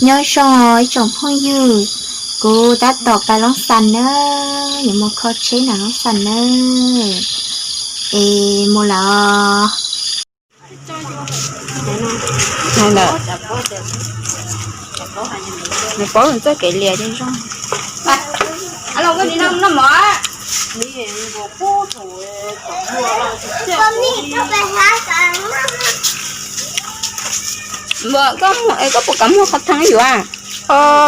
Nyob zoo ib tsoom phooj ywg, kuv tab tom pais Loob Xas nawb, yuav mus kho tsheb nram Loob Xas nawb. Es mus lawm. Ntawm nws paub nws txoj kev lias zoo zoo. Koj puas kam muag qhov thaj yuav?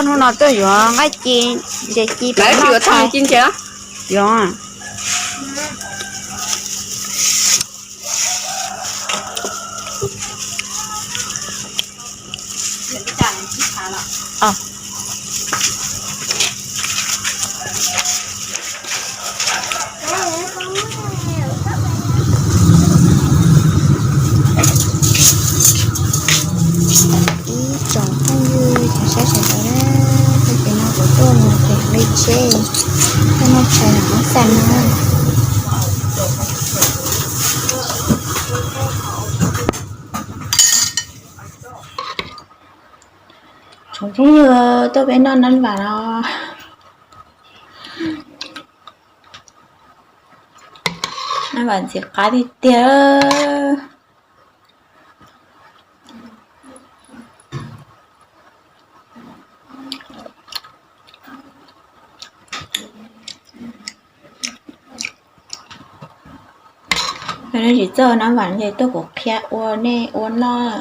Hnub no tuaj yuav nqaij ci, ntses ci, lawv yuav thaj ci ntses. Yuav. Ib tsoom phooj ywg tsoom saib sawv daws na, txoj kev no kuv tuaj mus them nqi tsheb, tuaj noj tshais nram Loob Xas no. Tsoom phooj ywg, tuaj peb noj nab vam los, nab vam ntxim qab tiag tiag. Yog nej tsis txawj nab vam ces tuaj kuv qhia ua nej ua noj.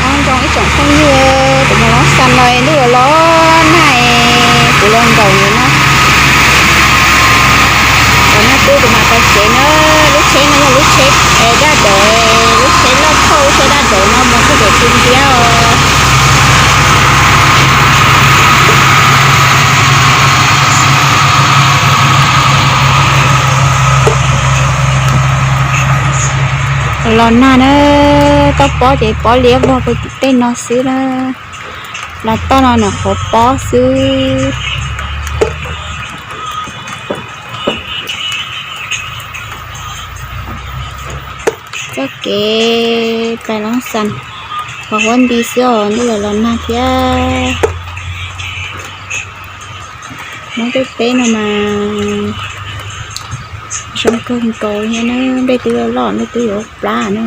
Nyob zoo ib tsoom phooj ywg, kuv mus Loob Xas no ntuj los los nag, kuv los nkaum li no. Los nag twb kuv mam tau tsev na, lub tsheb no yog lub tsheb daj dawv, lub tsheb loj thauj, lub tsheb daj dawv no mus txog pem Phu Npiab os. Los nag na, toj pob ces pob liab vog puag tim tej no xwb na. Los toj no nws qhuav pob xwb. Txoj kev pais Loob Xas qhov huab nti xwb os, ntuj los los nag thiab. Hmoob tej teb no mas zoo kawg nkaus li na, nplej twb loj loj, nplej twb yuav plab na.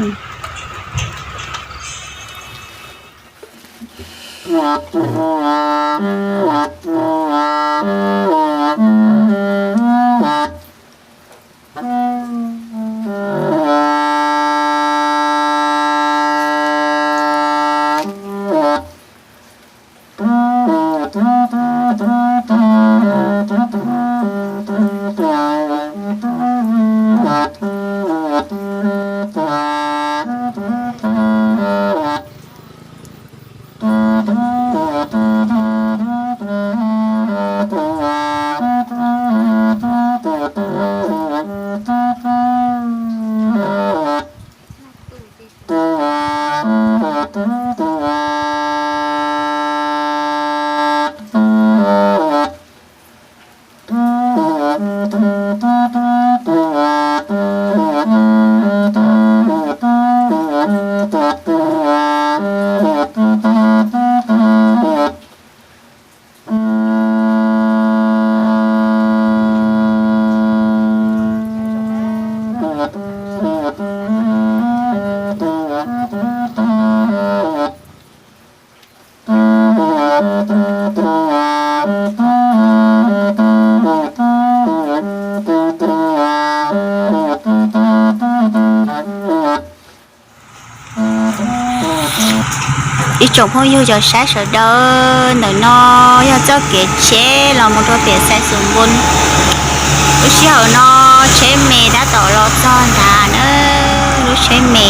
Ib tsoom phooj ywg cov saib sawv daws, ntawm no yog txoj kev tsheb los mus rau pem Xais Xus Npun. Lub sij hawm no tsheb me tab tom los txog ntawm na, lub tsheb me.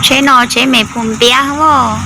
Tsheb no tsheb me Phu Npiab os.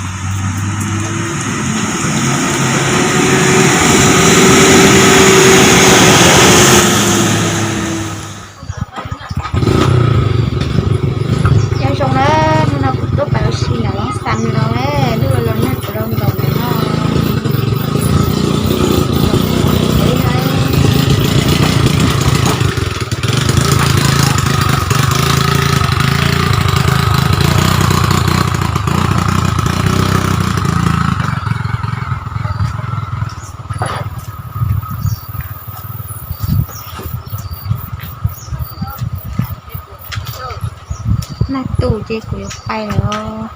Nag tu ces kuv yuav pais lawm.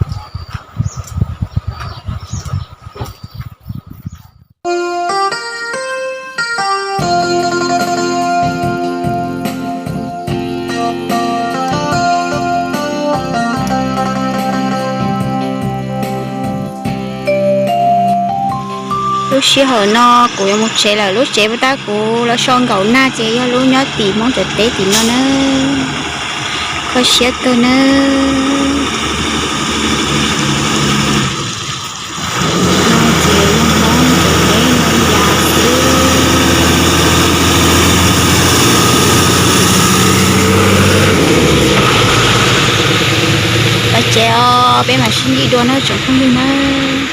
Lub sij hawm no kuv yuav mus tsev lawm. Lub tsev puag ta kuv los so nkaum nag ces yog lub nyob tim Hmoob cov teb tim no na. Kho siab kawg nawb. No ces yog Hmoob cov teb no yas xwb. Pais tsev os, peb mam sib ntsib dua nawb tsoom phooj ywg nawb.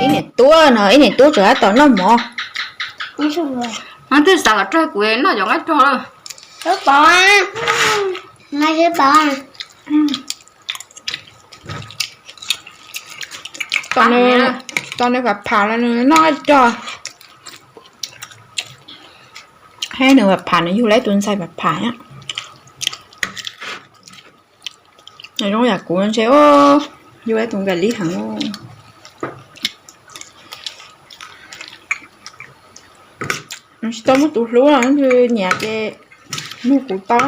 Ib niam tub no, ib niam tub tseem tab tom noj mov. Twb xav los rau kuv noj cov nqaij rog lawm. Tos nws pham pham los nws noj nqaij rog. Thiab nws pham pham nws yug lawv tus ntxhais pham pham. Nws zoo yam kuv ntshe yug lawv tus nkauj li heev. Tsis tau muaj tus hlub los nws nyiam ces nug kuv tau.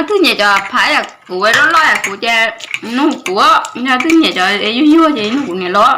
Twb nyiam cov pham yam kuv, loj loj yam kuv ces nug kuv, yog twb nyiam cov yuag yuag ces nug kuv niam los.